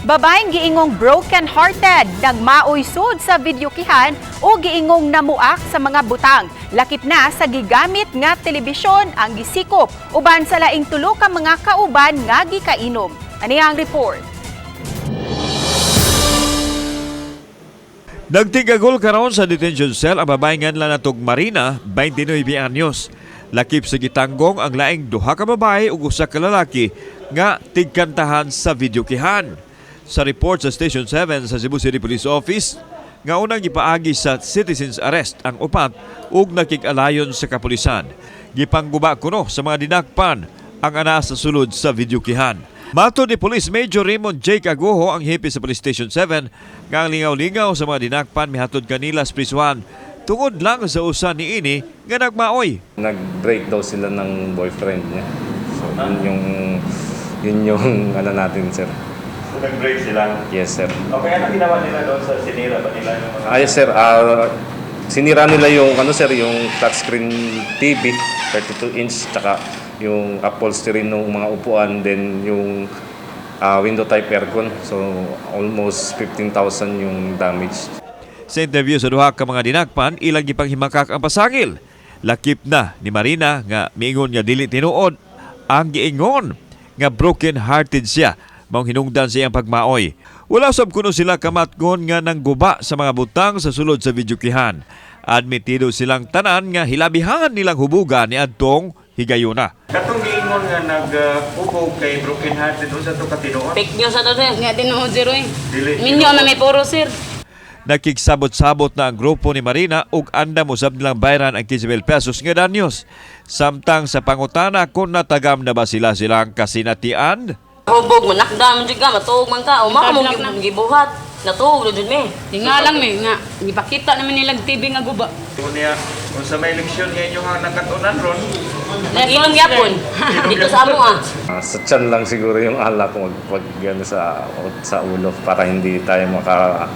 Babaeng giingong broken hearted, nagmaoy sud sa videokehan o giingong namuak sa mga butang. Lakip na sa gigamit nga telebisyon ang gisikop uban sa laing tulo ka mga kauban nga gikainom. Ani ang report. Nagtigagol karon sa detention cell ang babae nga natog Marina, 29 anyos. Lakip sa gitanggong ang laing duha ka babae ug usa ka lalaki nga tigkantahan sa videokihan. Sa report sa Station 7 sa Cebu City Police Office, nga unang gipaagi sa citizens arrest ang upat ug nakig-alayon sa kapulisan. Gipangguba kuno sa mga dinakpan ang ana sa sulod sa videokihan. Matod ni Police Major Raymond J. Cagojo, ang hepe sa Police Station 7, nga ang lingaw-lingaw sa mga dinakpan mihatod kanila sa prisuhan tungod lang sa usa niini nga nagmaoy. Nag-break daw sila ng boyfriend niya. So, yun yung ano natin, sir. So nag-break sila. Yes, sir. Okay, anong ginawa nila doon sa sinira ba nila yung mga? Ah, yes, sir. Sinira nila yung, ano, sir, yung touchscreen TV, 32 inch, tsaka yung upholstery ng mga upuan, then yung window type aircon. So, almost 15,000 yung damage. Sa interview sa duha ka mga dinakpan, ilang gipanghimakak ang pasangil. Lakip na ni Marina nga miingon nga dili tinuod ang giingon nga broken hearted siya maong hinungdan sa iyang pagmaoy. Wala sab kuno sila kamatgon nga nangguba sa mga butang sa sulod sa videokihan. Admitido silang tanan nga hilabihan nilang hubugan ni adtong higayuna. Katong giingon nga nag-ubog kay broken hearted, unsa to katinuod? Fake news ato, sir. Nga tinuod, sir, oy. Dili. Minyo na may puro, sir. Nakigsabot-sabot na ang grupo ni Marina ug andam usab nilang bayaran ang 15,000 pesos nga danyos. Samtang sa pangutana kung natagam na ba sila silang kasinatian, Hubog, manakdam jud ka, matuog man ka. O maka Tabla mong na. gibuhat. Natuog na jud mi. Di nga lang may nga gipakita naman nilang TV nga guba. Unya, unsa may leksyon nga inyong nakatunan ron? Nag-ilong yapon. Dito sa amo ah. Sa tiyan lang siguro yung alak pag ano, sa ulo para hindi tayo maka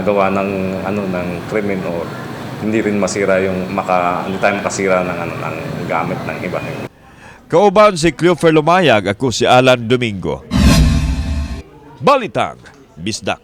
gawa ng ano ng krimen o hindi rin masira yung maka hindi tayo makasira ng ano ng gamit ng iba. Kauban si Cleofer Lumayag, ako si Alan Domingo. Balitang Bisdak.